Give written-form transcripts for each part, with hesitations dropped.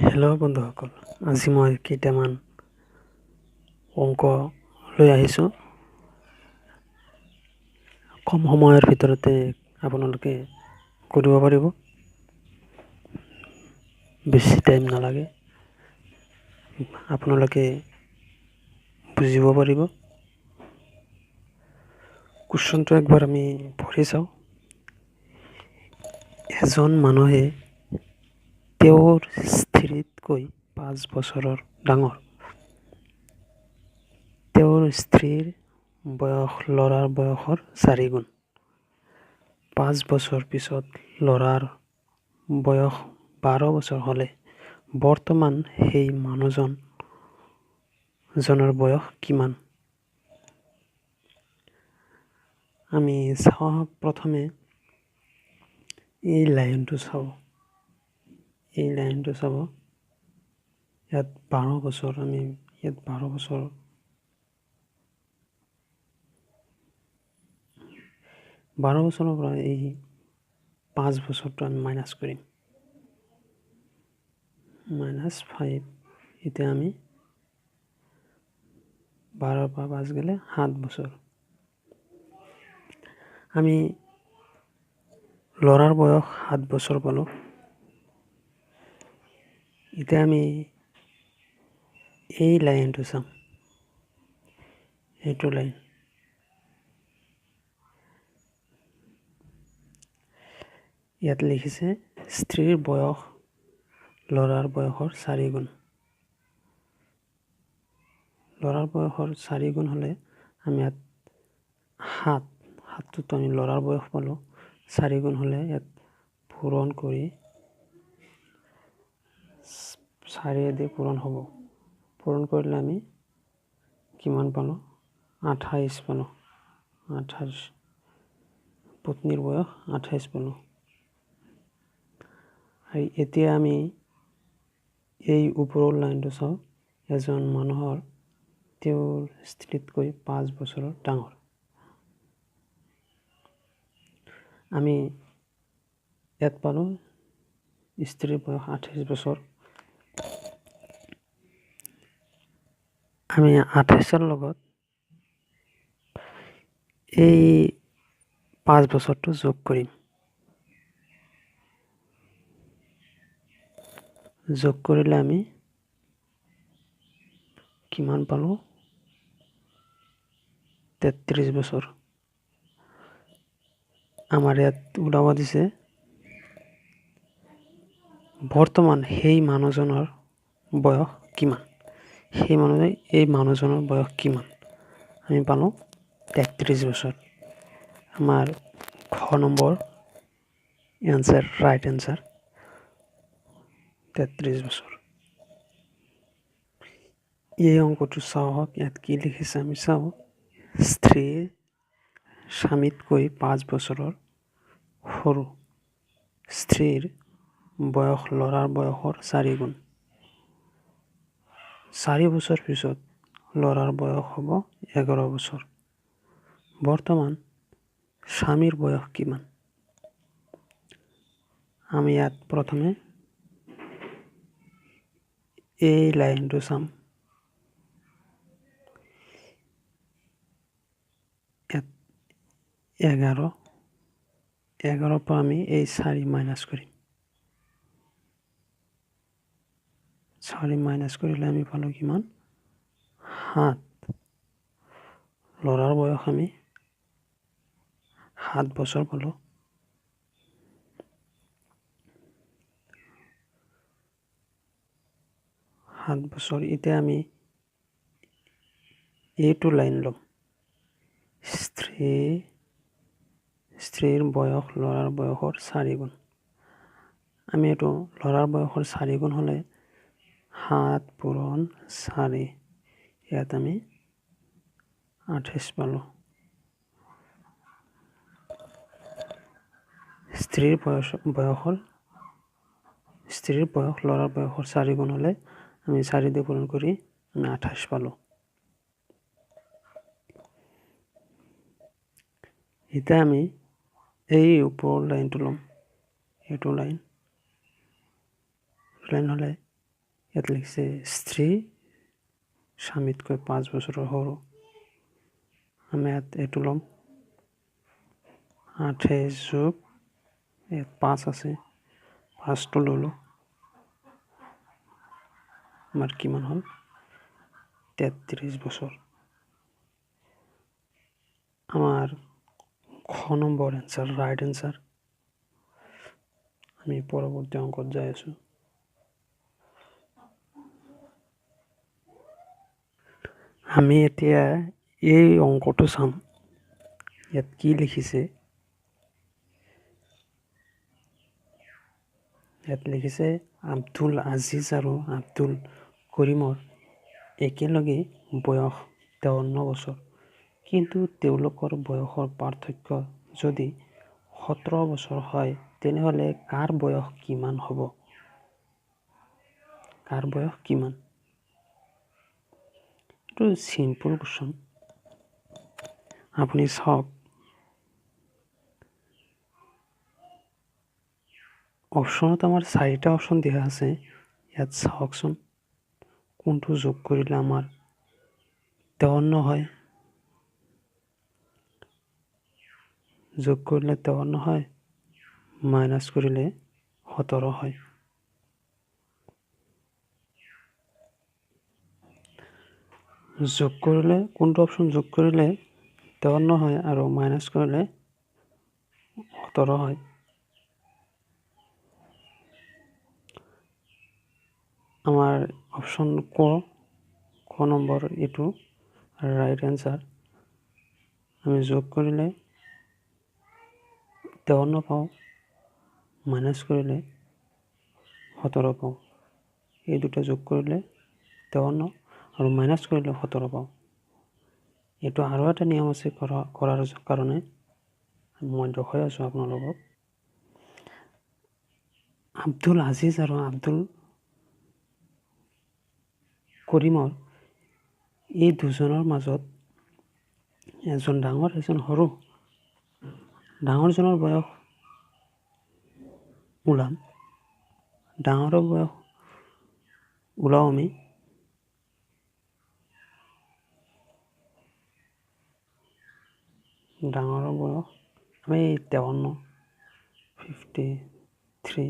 Hello' বন্ধুসকল, আজি মই কেইটামান অংক লৈ আহিছোঁ। কম সময়ৰ ভিতৰতে আপোনালোকে কৰিব পাৰিব, বেছি টাইম নালাগে, আপোনালোকে বুজিব পাৰিব। কুৱেশ্যনটো একবাৰ আমি পঢ়ি চাওঁ। এজন মানুহে তেওঁৰ স্ত্ৰীতকৈ 5 বছৰৰ ডাঙৰ। তেওঁৰ স্ত্ৰীৰ বয়স ল'ৰাৰ বয়সৰ 4 গুণ। 5 বছৰ পিছত ল'ৰাৰ বয়স 12 বছৰ হ'লে বৰ্তমান সেই মানুহজনৰ বয়স কিমান? আমি চাওঁ, প্ৰথমে এই লাইনটো চাব, এই লাইনটো চাব। ইয়াত 12 বছৰ, আমি ইয়াত 12 বছৰ, 12 বছৰৰ পৰা এই 5 বছৰটো আমি মাইনাছ কৰিম, মাইনাছ 5। এতিয়া আমি 12ৰ পৰা 5 গ'লে 7 বছৰ। আমি ল'ৰাৰ বয়স 7 বছৰ পালোঁ। এতিয়া আমি এই লাইনটো চাম, এইটো লাইন। ইয়াত লিখিছে স্ত্ৰীৰ বয়স ল'ৰাৰ বয়সৰ 4 গুণ। ল'ৰাৰ বয়সৰ 4 গুণ হ'লে আমি ইয়াত 7, 7টোতো আমি ল'ৰাৰ বয়স পালোঁ, 4 গুণ হ'লে ইয়াত পূৰণ কৰি 4 দি পূৰণ হ'ব। পূৰণ কৰিলে আমি কিমান পালোঁ? 28 পালোঁ। 28, পত্নীৰ বয়স 28 পালোঁ। আৰু এতিয়া আমি এই ওপৰৰ লাইনটো চাওঁ। এজন মানুহৰ তেওঁৰ স্ত্ৰীতকৈ 5 বছৰৰ ডাঙৰ। আমি ইয়াত পালোঁ স্ত্ৰীৰ বয়স 28 বছৰ। আমি 28ৰ লগত এই 5 বছৰটো যোগ কৰিম। যোগ কৰিলে আমি কিমান পালোঁ? 33 বছৰ। আমাৰ ইয়াত ওলাব দিছে বৰ্তমান সেই মানুহজনৰ বয়স কিমান। সেই মানুহে, এই মানুহজনৰ বয়স কিমান? আমি পালোঁ 33 বছৰ। আমাৰ খ নম্বৰ এনচাৰ, ৰাইট এনচাৰ, 33 বছৰ। এই অংকটো চাওক, ইয়াত কি লিখিছে আমি চাওঁ। স্ত্ৰী স্বামীতকৈ 5 বছৰৰ সৰু। স্ত্ৰীৰ বয়স ল'ৰাৰ বয়সৰ 4 গুণ। 4 বছৰ পিছত ল'ৰাৰ বয়স হ'ব 11 বছৰ। বৰ্তমান স্বামীৰ বয়স কিমান? আমি ইয়াত প্ৰথমে এই লাইনটো চাম। ইয়াত 11, 11ৰ পৰা আমি এই 4 মাইনাছ কৰিম। 4 মাইনাছ কৰিলে আমি পালোঁ কিমান? 7। ল'ৰাৰ বয়স আমি 7 বছৰ পালোঁ। 7 বছৰ। এতিয়া আমি এইটো লাইন ল'ম। স্ত্ৰীৰ বয়স ল'ৰাৰ বয়সৰ 4 গুণ। আমি এইটো ল'ৰাৰ বয়সৰ 4 গুণ হ'লে 7 পূৰণ 4, ইয়াত আমি 28 পালোঁ। স্ত্ৰীৰ বয়স বয়সৰ স্ত্ৰীৰ বয়স ল'ৰাৰ বয়সৰ 4 গুণ হ'লে আমি 4 দি পূৰণ কৰি আমি 28 পালোঁ। এতিয়া আমি এই ওপৰৰ লাইনটো ল'ম, এইটো লাইন। লাইন হ'লে ইয়াত লিখিছে স্ত্ৰী স্বামীতকৈ 5 বছৰৰ সৰু। আমি ইয়াত এইটো ল'ম, 8 যোগ ইয়াত 5 আছে, 5টো ল'লোঁ। আমাৰ কিমান হ'ল? 33 বছৰ। আমাৰ খ নম্বৰ এনচাৰ ৰাইট এনচাৰ। আমি পৰৱৰ্তী অংকত যাই আছোঁ। আমি এতিয়া এই অংকটো চাম। ইয়াত কি লিখিছে? ইয়াত লিখিছে আব্দুল আজিজ আৰু আব্দুল কৰিমৰ একেলগে বয়স 53 বছৰ, কিন্তু তেওঁলোকৰ বয়সৰ পাৰ্থক্য যদি 17 বছৰ হয় তেনেহ'লে কাৰ বয়স কিমান হ'ব? কাৰ বয়স কিমান? এইটো চিম্পল কুৱেশ্যন। আপুনি চাওক, অপশ্যনত আমাৰ 4টা অপশ্যন দিয়া আছে। ইয়াত চাওকচোন কোনটো যোগ কৰিলে আমাৰ 53 হয়। যোগ কৰিলে 53 হয়, মাইনাছ কৰিলে 17 হয়। যোগ কৰিলে কোনটো অপশ্যন যোগ কৰিলে 53 হয় আৰু মাইনাছ কৰিলে 17 হয়। আমাৰ অপশ্যন ক, ক নম্বৰ এইটো ৰাইট এনচাৰ। আমি যোগ কৰিলে 53 পাওঁ, মাইনাছ কৰিলে 17 পাওঁ। এই দুটা যোগ কৰিলে 53 আৰু মাইনাছ কৰিলে 17 পাওঁ। এইটো আৰু এটা নিয়ম আছে কৰাৰ কাৰণে মই দেখুৱাই আছোঁ আপোনালোকক। আব্দুল আজিজ আৰু আব্দুল কৰিমৰ এই দুজনৰ মাজত এজন ডাঙৰ এজন সৰু। ডাঙৰজনৰ বয়স ওলাম, ডাঙৰৰ বয়স ওলাওঁ আমি। ডাঙৰৰ বয়স আমি 53, 53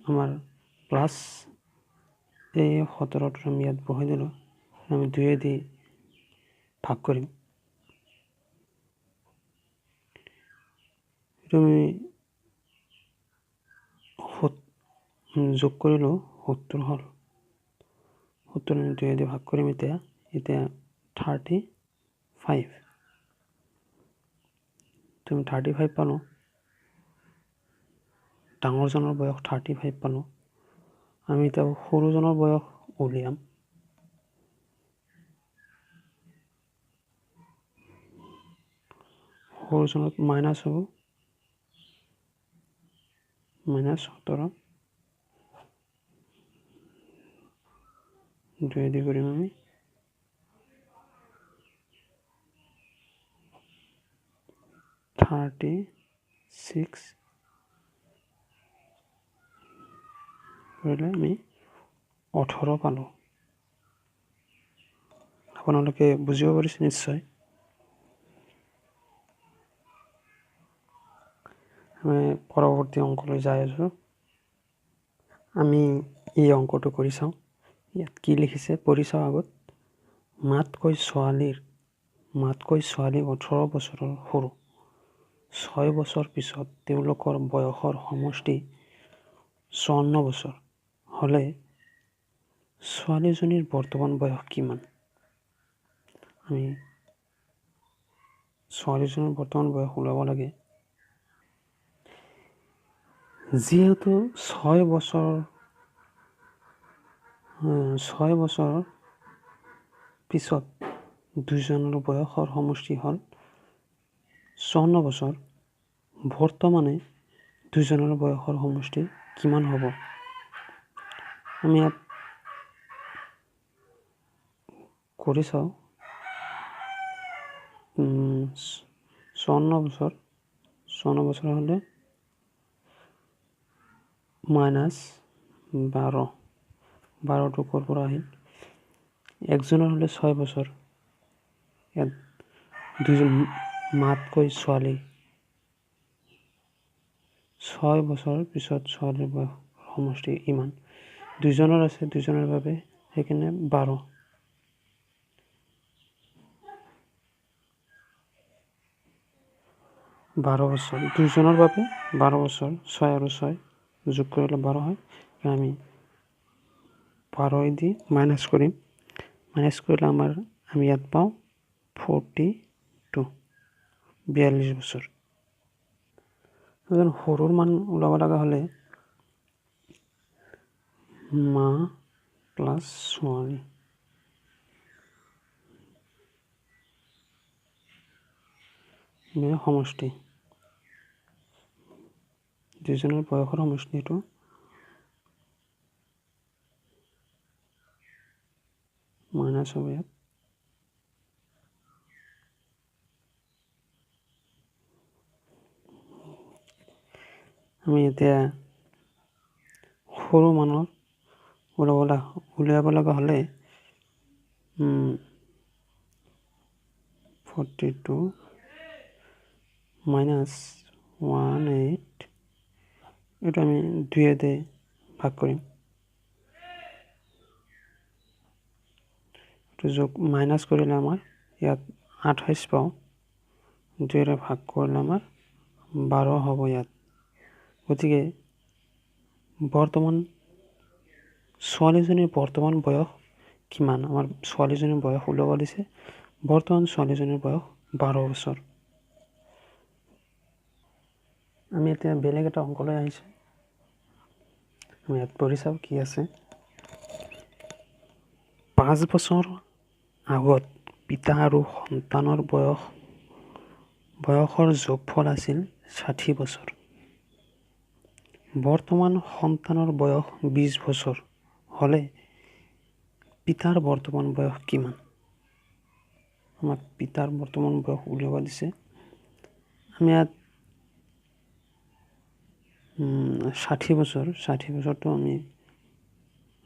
আমাৰ প্লাছ এই 17টো আমি ইয়াত বহাই দিলোঁ। আমি 2 দি ভাগ কৰিম। এইটো আমি যোগ কৰিলোঁ, 70 হ'ল। 70 আমি 2 দি ভাগ কৰিম। এতিয়া এতিয়া 35, তুমি 35 পালোঁ। ডাঙৰজনৰ বয়স 35 পালোঁ। আমি এতিয়া সৰুজনৰ বয়স উলিয়াম। সৰুজনত মাইনাছ হ'ব, মাইনাছ 17, 2 দি কৰিম আমি। 36 কৰিলে আমি 18 পালোঁ। আপোনালোকে বুজিব পাৰিছে নিশ্চয়। আমি পৰৱৰ্তী অংকলৈ যাই আছোঁ। আমি এই অংকটো কৰি চাওঁ। ইয়াত কি লিখিছে পঢ়ি চাওঁ আগত। মাতকৈ ছোৱালী 18 বছৰৰ সৰু। 6 বছৰ পিছত তেওঁলোকৰ বয়সৰ সমষ্টি 54 বছৰ হ'লে ছোৱালীজনীৰ বৰ্তমান বয়স কিমান? আমি ছোৱালীজনীৰ বৰ্তমান বয়স ওলাব লাগে। যিহেতু 6 বছৰ পিছত দুজনৰ বয়সৰ সমষ্টি হ'ল 54 বছৰ, বৰ্তমানে দুজনৰ বয়সৰ সমষ্টি কিমান হ'ব? আমি ইয়াত কৰি চাওঁ। 54 বছৰ, 54 বছৰ হ'লে মাইনাছ 12। 12টো ক'ৰ পৰা আহিল? একজনৰ হ'লে 6 বছৰ, ইয়াত দুজন মাতকৈ ছোৱালী 6 বছৰ পিছত ছোৱালীৰ বয়স সমষ্টি ইমান, দুজনৰ আছে দুজনৰ বাবে সেইকাৰণে 12। 12 বছৰ দুজনৰ বাবে 12 বছৰ, 6 আৰু 6 যোগ কৰিলে 12 হয়। আমি 12 দি মাইনাছ কৰিম, মাইনাছ কৰিলে আমি ইয়াত পাওঁ 42, 42 বছৰ। এজন সৰুৰ মান ওলাব লগা হ'লে মা প্লাছ ছোৱালী, সমষ্টি দুজনৰ বয়সৰ সমষ্টিটো মাইনাছ হ'ব ইয়াত। আমি এতিয়া সৰু মানৰ উলিয়াব লগা হ'লে 42 মাইনাছ 18, এইটো আমি 2 ভাগ কৰিম, এইটো যোগ মাইনাছ কৰিলে আমাৰ ইয়াত 28 পাওঁ, 2 ভাগ কৰিলে আমাৰ 12 হ'ব ইয়াত। গতিকে বৰ্তমান ছোৱালীজনীৰ বৰ্তমান বয়স কিমান? আমাৰ ছোৱালীজনীৰ বয়স ওলাব দিছে, বৰ্তমান ছোৱালীজনীৰ বয়স 12 বছৰ। আমি এতিয়া বেলেগ এটা অংকলৈ আহিছোঁ, আমি ইয়াত পঢ়ি চাওঁ কি আছে। 5 বছৰ আগত পিতা আৰু সন্তানৰ বয়সৰ যোগফল আছিল 60 বছৰ। বৰ্তমান সন্তানৰ বয়স 20 বছৰ হ'লে পিতাৰ বৰ্তমান বয়স কিমান? আমাক পিতাৰ বৰ্তমান বয়স উলিয়াব দিছে। আমি ইয়াত 60 বছৰ, 60 বছৰটো আমি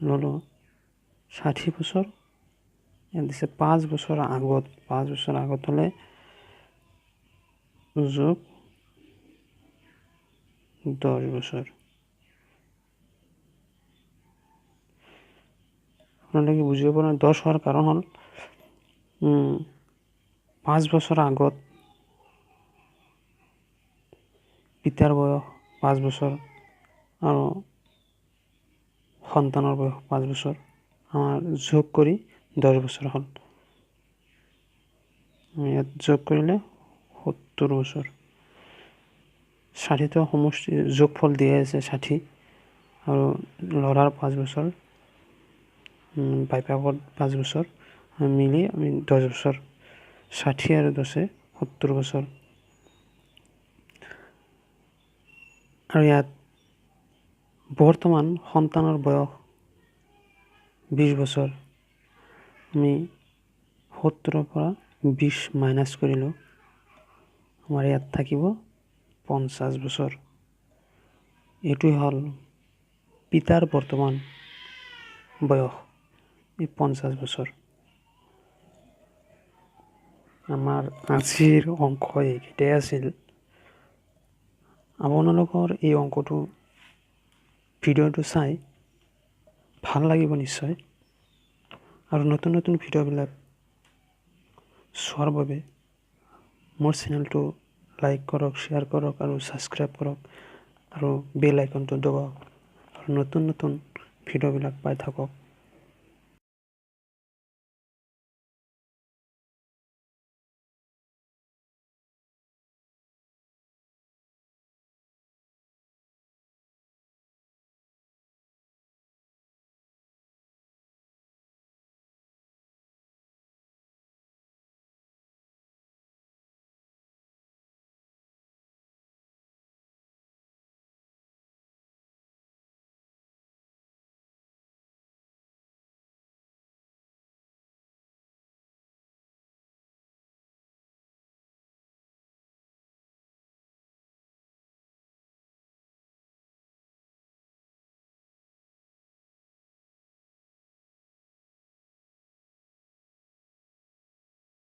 ল'লোঁ, 60 বছৰ ইয়াত দিছে 5 বছৰ আগত, 5 বছৰ আগত হ'লে যোগ 10 বছৰ। আপোনালোকে বুজিব পৰা 10 হোৱাৰ কাৰণ হ'ল 5 বছৰ আগত পিতাৰ বয়স 5 বছৰ আৰু সন্তানৰ বয়স 5 বছৰ, আমাৰ যোগ কৰি 10 বছৰ হ'ল। ইয়াত যোগ কৰিলে 70 বছৰ। 60টো সমষ্টি যোগফল দিয়া আছে 60, আৰু ল'ৰাৰ 5 বছৰ, বাপেকৰ 5 বছৰ মিলি আমি 10 বছৰ, 60 আৰু 10 70 বছৰ। আৰু ইয়াত বৰ্তমান সন্তানৰ বয়স 20 বছৰ, আমি 70ৰ পৰা 20 মাইনাছ কৰিলোঁ, আমাৰ ইয়াত থাকিব 50 বছৰ। এইটোৱে হ'ল পিতাৰ বৰ্তমান বয়স, এই 50 বছৰ। আমাৰ আজিৰ অংক এইকেইটাই আছিল। আপোনালোকৰ এই অংকটো ভিডিঅ'টো চাই ভাল লাগিব নিশ্চয়, আৰু নতুন নতুন ভিডিঅ'বিলাক চোৱাৰ বাবে মোৰ চেনেলটো লাইক কৰক, শ্বেয়াৰ কৰক আৰু ছাবস্ক্ৰাইব কৰক আৰু বেল আইকনটো দবাওক, আৰু নতুন নতুন ভিডিঅ'বিলাক পাই থাকক।